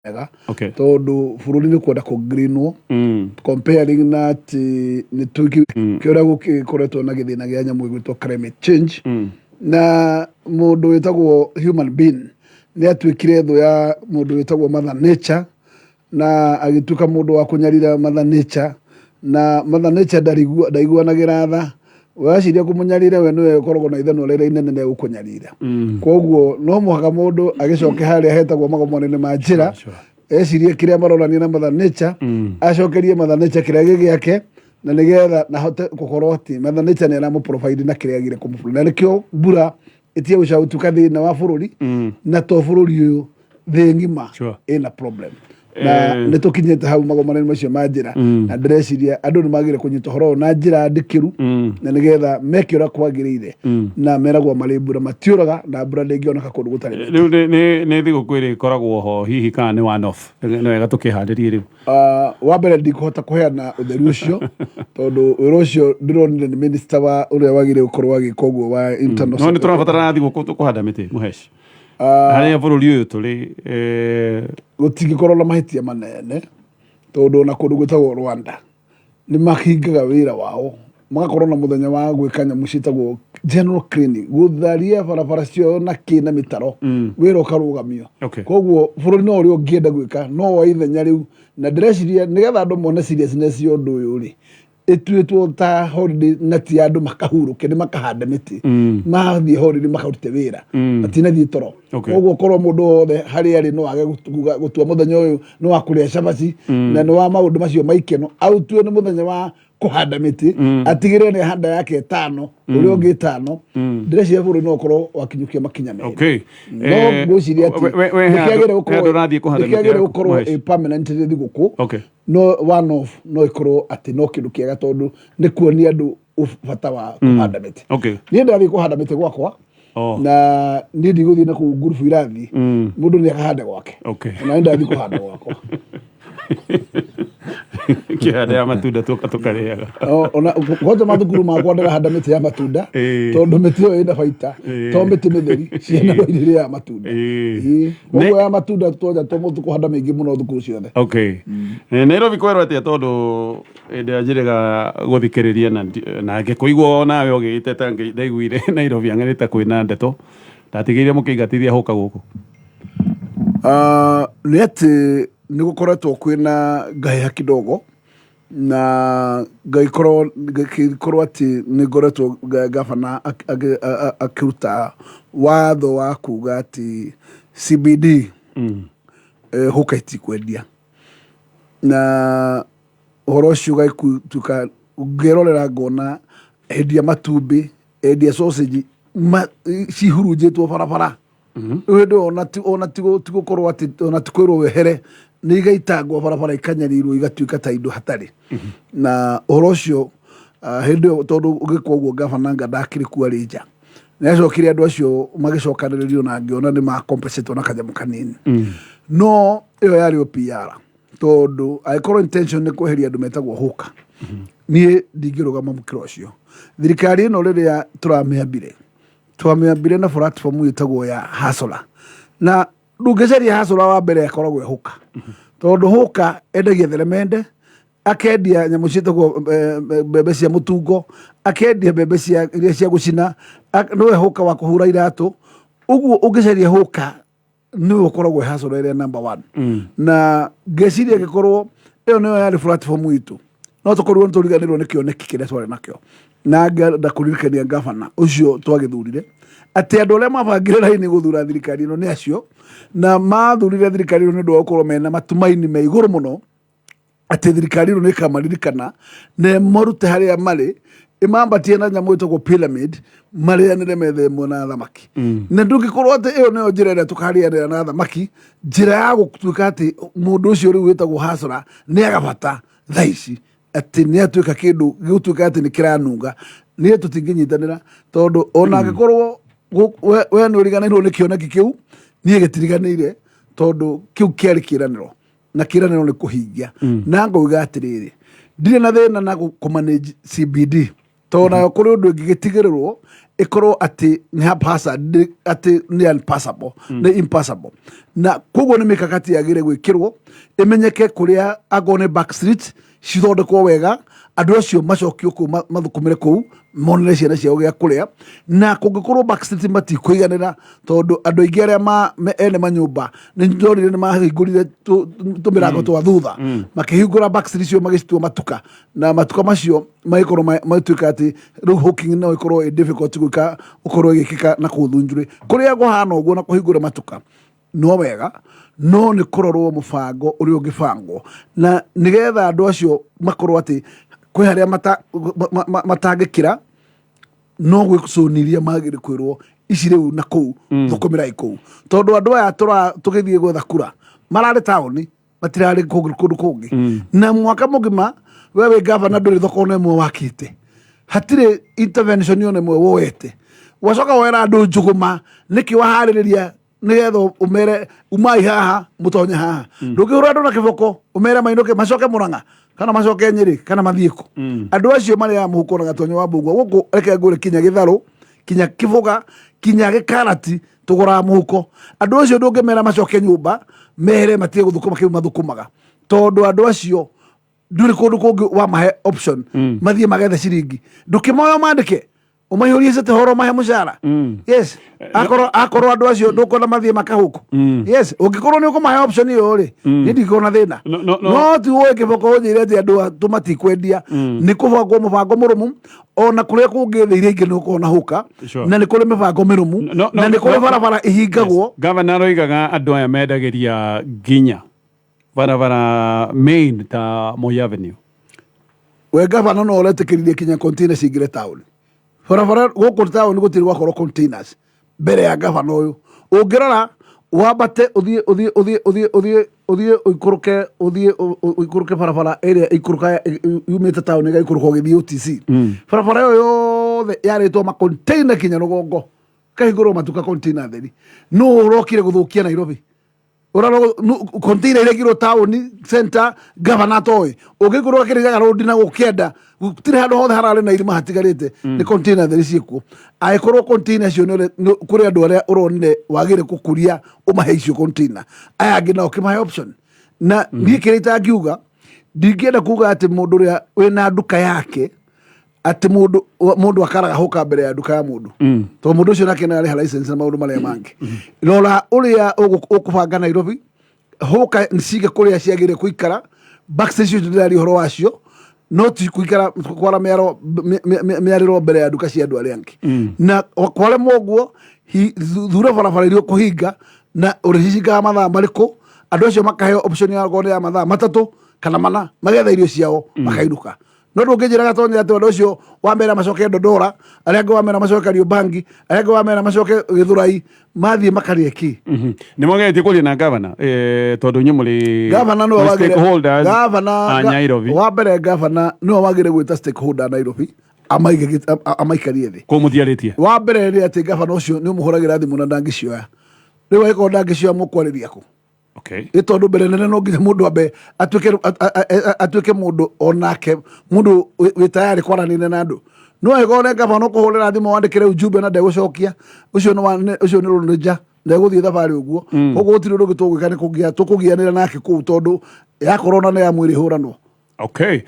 Mega Tondũ bũrũri nĩ kwenda kũ greenwo comparing na atĩ nĩ tũki kĩrĩa gũgĩkoretwo na gĩthĩna gĩa nyamũ ĩgwĩtwo climate change na mũndũ wĩtagwo human being nĩ atuĩkire thũ ya mũndũ wĩtagwo mother nature na agĩtuĩka mũndũ wa kũnyarira mother nature, na mother nature ndaiguanagĩra tha. Waciria kũmũnyarira, we nĩwe ũkoragwo na ithanwa rĩrĩa inene rĩa gũkũnyarira. Koguo no mũhaka mũndũ agĩcoke harĩa hetagwo magomano-inĩ ma njĩra, ecirie kĩrĩa maronania na mother nature, acokerie mother nature kĩrĩa gĩ gĩake, na nĩgetha nahote gũkorwo atĩ mother nature nĩ aramũ provide na kĩrĩa agire kũmũ, na nĩkĩo mbura ĩtige gũtuĩka thĩna wa bũrũri, na to bũrũri ũyũ, thĩ ng'ima ĩna problem na nĩ tũkinyĩte hau magomano-inĩ macio ma njĩra, na ndĩreciria andũ nĩ magĩrĩire kũnyita ũhoro ũyũ na njĩra ndikĩru na nĩgetha meke ũrĩa kwagĩrĩire, na meragwo marĩ mbura matiũraga, na mbura ndĩngĩoneka kũndũ gũtarĩ mĩtĩ. Rĩu nĩ thigũkũ ĩrĩa ĩkoragwo ho hihi kana nĩ one off? Nĩ wega tũkĩharĩrie rĩu. Wa mbere ndikũhota kũheana ũtheri ũcio tondũ wĩra ũcio ndĩronire nĩ minister wa ũrĩa wagĩrĩire gũkorwo agĩka ũguo wa internal. No nĩ tũrabatara thigũkũ tũkũhanda mĩtĩ, Mũhesh, harĩa bũrũri ũyũ tũrĩ? Gũtingĩkorwo na mahĩtia manene tondũ ona kũndũ gwĩtagwo Rwanda nĩ mahingaga wĩra wao, magakorwo na mũthenya wa gwĩka nyamũ ciĩtagwo general cleaning, gũtharia barabara ciao na kĩ na mĩtaro, wĩra ũkarũgamio. Koguo bũrũri no ũrĩa ũngĩenda gwĩka no wa ithenya rĩu, na ndĩreciria nĩgetha andũ mone seriousness ya ũndũ ũyũ rĩ, ĩtuĩtwo ta holiday na ti andũ makahurũke, nĩ makahande mĩtĩ. Mathiĩ holiday makarute wĩra, matinathiĩ toro. Koguo korwo mũndũ wothe harĩa arĩ no age gũtua mũthenya ũyũ nĩ wa kũrĩa cabaci na nĩ wa maũndũ macio maikeno, aũtue nĩ mũthenya wa kũhanda mĩtĩ, atigĩrĩre nĩ ahanda yake ĩtano, ũrĩa ũngĩ ĩtano, ndĩreciria bũrũri no ũkorwo wakinyũkia makinya merĩ. No ngwĩciria atĩ We he nĩkĩagĩrĩire he andũ ũrathiĩ kũhanda mĩtĩ nĩkĩagĩrĩire yaku, gũkorwo Mũhesh? ĩ permanent thigũkũ. No one off no ĩkorwo atĩ no kĩndũ kĩega tondũ nĩ kuonia andũ bata wa kũhanda mĩtĩ. Niĩ ndathiĩ kũhanda mĩtĩ gwakwa na niĩ ndigũthiĩ na kũu ngurubu irathiĩ. Mũndũ nĩ akahande gwake. Na nĩ ndathiĩ kũhanda gwakwa. Kĩhanda ya matunda tũka tũkarĩaga. Ona kwanja mathukuru makwa ndĩrahanda mĩtĩ ya matunda tondũ mĩtĩ ĩyo ĩna baita, to mĩtĩ mĩtheri, ciana no irĩrĩaga matunda. Ĩĩ. Koguo ya matunda twanja tũkũhanda mĩingĩ mũno thukuru ciothe. Okay. Nairobi kwerwo atĩa? Tondũ hĩndĩ ĩrĩa njĩrĩga gũthikĩrĩria na ngĩkũigua onawe ũgĩgĩteta, ndaiguire Nairobi ang'erĩte kwĩna ndeto ndatigĩire mũkĩingatithia hũka gũkũ. Ah, nĩ atĩ nĩ gũkoretwo kwĩna ngahĩha kidogo na ngagĩkorwo ngĩkorwo atĩ nĩ ngoretwo gavana akĩruta watho wa kuga atĩ CBD hũka itikwendia, na ũhoro ũcio ũgagĩtuĩka ngĩrorera ngona endia matumbĩ, endia sausage cihurunjĩtwo barabara. Rĩu hĩndĩ ĩyo ona ti gũkorwo atĩ ona ti kwĩrwo wehere, nĩ igaitangwo barabara, ikanyarirwo, igatuĩka ta indo hatarĩ na ũhoro ũcio. Hĩndĩ ĩyo tondũ ũgĩkwo ũguo, gavana anga ndakĩrĩ kuo, arĩ nja, nĩ acokire andũ acio magĩcokanĩrĩrio na ngĩona nĩ ma compensate na kanyamũ kanini. No ĩyo yarĩ o PR, tondũ angĩkorwo intention nĩ kweheria andũ metagwo hũka, niĩ ndingĩrũgama mũkĩra ũcio. Thirikari ĩno rĩrĩa tũramĩambire, twamĩambire na platform ĩtagwo ya hustler, na ndũngĩcaria hustler wa mbere akoragwo e hũka, tondũ hũka endagia theremende, akendia nyamũ ciĩtagwo mbembe cia mũtungo, akendia mbembe cia iria cia gũcina, nĩwe hũka wa kũhura iratũ. Ũguo ũngĩcaria hũka nĩwe ũkoragwo e hustler ĩrĩa number one. Na ngeciria gĩkorwo ĩyo nĩyo yarĩ platform itũ, no tũkorirwo nĩ tũriganĩrwo nĩ kĩoneki kĩrĩa twarĩ nakĩo, na ngenda kũririkania gavana ũcio twagĩthurire atĩ andũ arĩa mabangire raini gũthura thirikari ĩno nĩ acio, na mathurire thirikari ĩno nĩ ũndũ wa gũkorwo mena matumaini me igũrũ mũno atĩ thirikari ĩno nĩ ĩkamaririkana na ĩmarute harĩa marĩ, ĩmambatie na nyamũ ĩtagwo pyramid, marĩanĩre metha ĩmwe na thamaki. Na ndũngĩkorwo atĩ ĩyo nĩyo njĩra ĩrĩa tũkarĩanĩra na thamaki, njĩra ya gũtuĩka atĩ mũndũ ũcio rĩu wĩtagwo hustler nĩ aga bata thaa ici, atĩ nĩ atuĩka kĩndũ gĩgũtuĩka atĩ nĩ kĩranunga. Niĩ tũtingĩnyitanĩra tondũ ona angĩkorwo we nĩ ũriganĩirwo nĩ kĩoneki kĩu, niĩ gĩtiriganĩire, tondũ kĩu kĩarĩ kĩĩranĩro na kĩĩranĩro nĩ kũhingia. Na ngauga atĩrĩrĩ, ndirĩ na thĩna na kũ manage CBD. Tondũ nayo kũrĩ ũndũ ĩngĩgĩtigĩrĩrwo ĩkorwo atĩ nĩ haphazard, atĩ nĩ unpassable, nĩ impassable. Na koguo nĩ mĩkakati yagĩrĩire gwĩkĩrwo ĩmenyeke kũrĩa angorwo nĩ back street cithondekwo wega, andũ acio macokio kũu mathũkũmĩre kũu monere ciana ciao gĩa kũrĩa. Na kũngĩkorwo back street matikũiganĩra, tondũ andũ aingĩ arĩa ene manyũmba nĩ ndonire nĩ mahingũrire tũmĩrango twa thutha, makĩhingũra back street icio magĩcitua matuka, na matuka macio magĩkorwo matuĩka atĩ rĩu hawking no ĩkorwo ĩ difficult gwĩka ũkorwo ĩgĩkĩka na kũu Thunjurĩ kũrĩa kũhana ũguo. Na kũhingũra matuka no wega, no nĩ kũrorwo mũbango ũrĩa ũngĩbangwo na nĩgetha andũ acio makorwo atĩ kwĩ harĩa matangĩkĩra, no gwĩcũniria magĩrĩ kwĩrwo ici rĩu na kũu thũkũmĩrai kũu, tondũ andũ aya tũgĩthiĩ gwetha kura mararĩ taũni, matirarĩ kũndũ kũngĩ. Na mwaka mũgima we wĩ gavana ndũrĩ thoko ona ĩmwe wakĩte, hatirĩ intervention ona ĩmwe woete. Wacoka woera andũ njũgũma nĩkĩ? Waharĩrĩria nĩgetha ũmere umai haha mũtonye haha? Ndũngĩhũra andũ na kĩboko ũmere mainũke macoke Mũrang'a kana macoke Nyĩrĩ kana mathiĩ kũ? Andũ acio marĩaga mũhuko na Gatonyo wa Mbũgua gũkũ. Reke ngũre kinya Gĩtharũ, kinya Kĩbũga, kinya Gĩkarati tũgũraga mũhuko. Andũ acio ndũngĩmera macoke nyũmba mere matige gũthũkũma kĩu mathũkũmaga, tondũ andũ acio ndũrĩ kũndũ kũngĩ wamahe option mathiĩ magethe ciringi. Ndũkĩmoya mandĩke ũmaihũrie cete horo mahe mũcara. Yes, akorwo andũ acio ndũkuona mathiĩ makahũkũ. Yes, ũngĩkorwo nĩ ũkũmahe option ĩyo rĩ, niĩ ndingĩkorwo na thĩna. No. No ti ũĩ kĩboko ũnjĩre atĩ andũ tũmatikwendia. Nĩ kũbangwo mũbango mũrũmu, ona kũrĩa kũngĩ thĩ iria ingĩ nĩ ũkorwo na hũka. Na nĩ kũrĩ mĩbango mĩrũmu No, na nĩ kũrĩ no. barabara ihingagwo. Gavana aroigaga andũ aya mendagĩria nginya barabara main ta Moi Avenue. We gavana no ũretĩkĩririe kinya container cingĩre taũni barabara gũkũ taũni? Gũtirĩ gwakorwo containers mbere ya gavana ũyũ. Ũngĩrora wambate ũthiĩ ũthiĩ ũthiĩ ũthiĩ ũthiĩ ũthiĩ ũikũrũke, ũthiĩ ũikũrũke barabara ĩrĩa ikũrũka yumĩte taũni ĩgaikũrũka ũgĩthiĩ OTC, barabara ĩyo yothe yarĩtwo ma container kinya rũgongo, kahingũrwo matuka container theri. Nũ ũrokire gũthũkia Nairobi? Container irekirwo taũni center gavana atoĩ. Ũngĩkorwo Kĩrĩnyaga road na gũkĩenda gũtirĩ handũ hothe hararĩ na irima hatigarĩte, nĩ container theri ciĩkuo. Angĩkorwo container icio kũrĩ andũ arĩa ũronire wagĩrĩire gũkũria ũmahe icio container, aya angĩ nao kĩmahe option. Na niĩ kĩrĩa itangiuga, ndingĩenda kuga atĩ mũndũ ũrĩa wĩna nduka yake, atĩ mũndũ akaraga hũka mbere ya nduka ya mũndũ, tondũ mũndũ ũcio nake nĩarĩha license na maũndũ marĩa mangĩ. Rora ũrĩa ũkũbanga Nairobi, hũka cige kũrĩa ciagĩrĩire kũikara. Backstage icio ndĩraria ũhoro wacio, no ti kũikara kwara mĩaro mĩarĩro mbere ya nduka cia andũ arĩa angĩ. Na kwaremwo ũguo, thura barabara iria ũkũhinga na ũrĩcihingaga mathaa marĩkũ. Andũ acio makaheo option ya okorwo nĩ ya mathaa 3 kana 4, magetha irio ciao makainũka. No ndũngĩnjĩra Gatonya atĩ andũ acio wamera macoke Ndondora, arĩa angĩ wamera macoke Kariobangi, arĩa angĩ wamera macoke Gĩthũrai, mathiĩ makarĩe kĩ? Nĩ mwageretie kũria na gavana tondũ inyuĩ mũrĩ Gavana nĩwe mũrĩ wagĩrĩire stakeholders gavana a Nairobi. Wa mbere, gavana nĩwe wagĩrĩire gwĩta stakeholder a Nairobi amaige amaikarie thĩ. Kũu mũtiarĩtie? Wa mbere nĩ atĩ gavana ũcio nĩ ũmũhũragĩra thimũ na ndangĩcioya. Rĩu angĩkorwo ndangĩcioya, mũkwarĩria kũ? Nĩ tondũ mbere nene no nginya mũndũ ambe atuĩke mũndũ onake mũndũ wĩ tayarĩ kwaranĩria na andũ. No angĩkorwo nĩ gavana ũkũhũrĩra thimũ wandĩkĩre ujumbe na ndegũcokia, ũcio ũcio nĩ rũnĩnja, ndegũthiĩ thabarĩ ũguo. Koguo gũtirĩ ũndũ ũngĩ tũgwĩka, nĩ kũgia tũkũgianĩra nake kũu, tondũ yakorwo na nĩ ya mwĩrĩ hũranwo.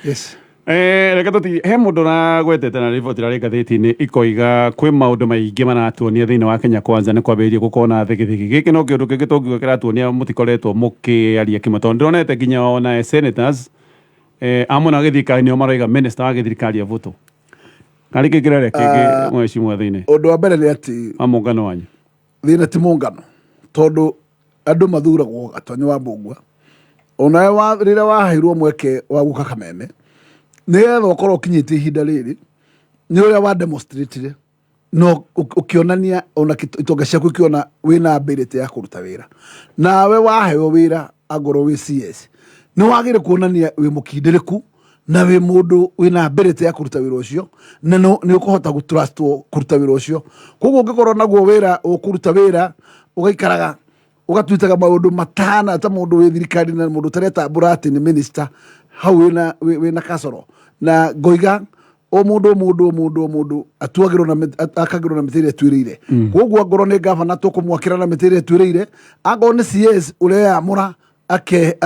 Yes. Reke tũti he mũndũ ũragwetete na riboti ĩrarĩ ngathĩti-inĩ ikoiga kwĩ maũndũ maingĩ maratuonia thĩinĩ wa Kenya Kwanza nĩ kwambĩrĩirie gũkorwo na thigithigi. Gĩkĩ no kĩũndũ kĩngĩ tũngiuga kĩratuonia mũtikoretwo mũkĩaria kĩmwe, tondũ ndĩronete nginya ona senators a mwena wa gĩthirikari nĩo maroiga minister wa gĩthirikari avutwo. Karĩ kĩ kĩraria kĩngĩ mheshimiwa thĩinĩ Ũndũ wa mbere nĩ atĩ wa mũngano wanyu? Thĩna ti mũngano, tondũ andũ mathuragwo. Gatonyo wa Mbũngua, onawe rĩrĩa waheirwo mweke wa gũka Kameme nĩgetha ũkorwo ũkinyĩtie ihinda rĩrĩ, nĩ ũrĩa wa demonstratire no ũkĩonania ona itonga ciaku ikĩona wĩna ability ya kũruta wĩra. Nawe waheo wĩra angorwo wĩ CS, nĩ wagĩrĩire kuonania wĩ mũkindĩrĩku na wĩ mũndũ wĩna ability ya kũruta wĩra ũcio, na nĩ ũkũhota gũtrustwo kũruta wĩra ũcio. Koguo ũngĩkorwo naguo wĩra ũkũruta wĩra ũgaikaraga ũgatwitaga maũndũ matana ta mũndũ wĩ thirikari na mũndũ ũtaretambũra atĩ nĩ minister, hau wĩna kasoro. Na ngoiga O mũndũ o mũndũ o mũndũ o mũndũ atuagĩrwo na akagĩrwo na mĩtĩ ĩrĩa ĩtuĩrĩire. Koguo angorwo nĩ gavana, tũkũmwakĩra na mĩtĩ ĩrĩa ĩtuĩrĩire. Angorwo nĩ CS ũreyamũra ake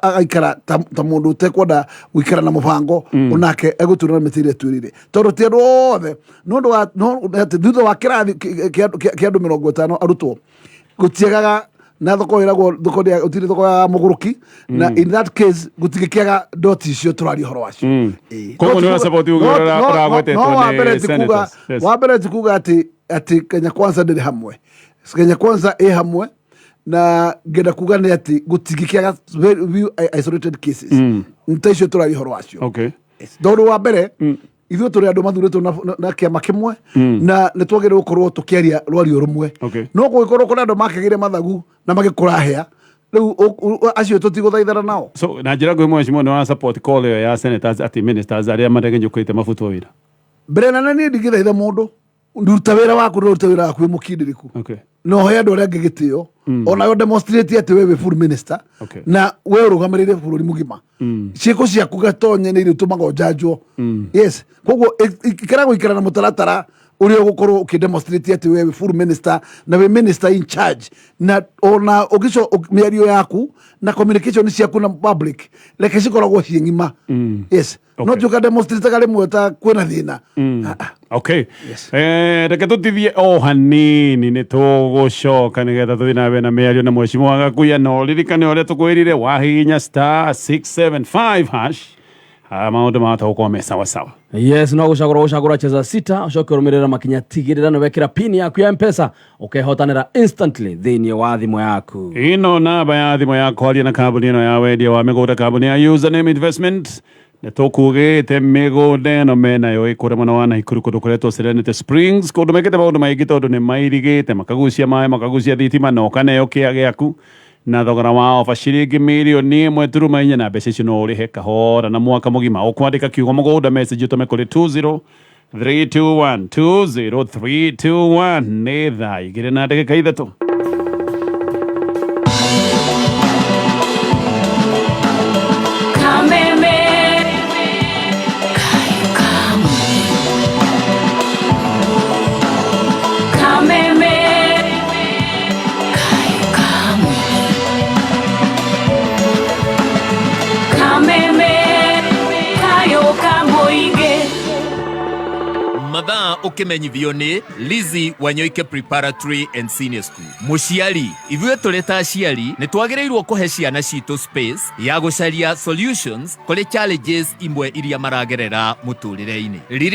agaikara ta mũndũ ũtekwenda gũikara na mũbango, onake egũtuĩra na mĩtĩ ĩrĩa ĩtuĩrĩire, tondũ ti andũ othe nĩ ũndũ wa no atĩ thutha wa kĩrathi kĩa andũ 50 arutwo gũtiagaga na thoko ĩragwo thoko gũtirĩ thoko ya mũgũrũki, na in that case gũtingĩkĩaga doti icio tũraria ũhoro wacio. Ĩĩ. Koguo nĩ ũra-support uge ũrĩa ũragwetetwo No wa nĩ mbere ti kuga senators. Yes. wa mbere ti kuga atĩ Kenya Kwanza ndĩrĩ hamwe. Kenya Kwanza ĩ hamwe, na ngenda kuga nĩ atĩ gũtingĩkĩaga very few isolated cases ta icio tũraria ũhoro wacio. Tondũ wa mbere ithuĩ tũrĩ andũ mathurĩtwo na kĩama kĩmwe, na nĩ twagĩrĩirwo gũkorwo tũkĩaria rwario rũmwe. No kũngĩkorwo kũrĩ andũ makĩgĩre mathagu na magĩkũra hĩa rĩu acio tũtigũthaithana nao. So na njĩra nguhĩ, mheshimiwa, nĩ wa support call ĩyo ya senators atĩ ministers arĩa maregenyũkĩte mabutwo wĩra? Mbere nene niĩ ndingĩthaitha mũndũ. Ruta wĩra waku, na ruta wĩra waku wĩ mũkindĩrĩku, na ũhe andũ arĩa angĩ gĩtĩo. Onawe demonstrate atĩ we wĩ full minister na we ũrũgamĩrĩire bũrũri mũgima. Ciĩko ciaku gatonye nĩ irĩtũmaga ũnjanjwo. Yes, koguo ikara gũikara na mũtaratara ũrĩa ũgũkorwo ũkĩdemonstrate atĩ we wĩ full minister na wĩ minister in charge, na ona ũgĩco mĩario yaku na communication ciaku na public reke cikoragwo ciĩ ng'ima. Yes, no tuĩka demonstrate rĩmwe ta kwĩna thĩna. Ah, ah. Okay. Yes. Reke tũtithie o hanini, nĩ tũgũcoka nĩgetha tũthiĩ na mbere na mĩario na mheshimiwa Gakuya. Na ũririkane ũrĩa tũkwĩrire, wahihinya *675#, maũndũ mahota gũkorwo me sawa sawa. Yes, no gucagura gucagura cheza sita, ucoke urumirira makinya, tigirira ni wekira pin yaku ya Mpesa, ukehotanira instantly thiini wa thimu yaku. Ĩno namba ya thimũ ya kwaria na kambuni ĩno ya wendia wa mĩgũnda, kambuni ya Username Investment. Nĩ tũkugĩte mĩgũnda ĩno menayo ĩ kũrĩa mwena wa Naikuru, kũndũ kũretwo Serenity Springs, kũndũ mekĩte maũndũ maingĩ tondũ nĩ mairigĩte, makagucia maĩ, makagucia thitima, na ũkaneo kĩa gĩaku na thogora wa oba ciringi 1.4 mirioni, na mbeca icio no ũrĩhe kahora na mwaka mũgima. Ũkwandĩka kiugo mũgũnda message ũtũme kũrĩ 20321, 20321. Nĩ thaa 2:03. Kameme Kayu. Kameme Kayu. Kameme Kayo Kamoige. Mathaa ũkĩmenyithio nĩ Lizzy Wanyoike Preparatory and Senior School. Mũciari, ithuĩ tũrĩ ta aciari nĩ twagĩrĩirwo kũhe ciana citũ space ya gũcaria solutions kũrĩ challenges imwe iria maragerera mũtũrĩre-inĩ.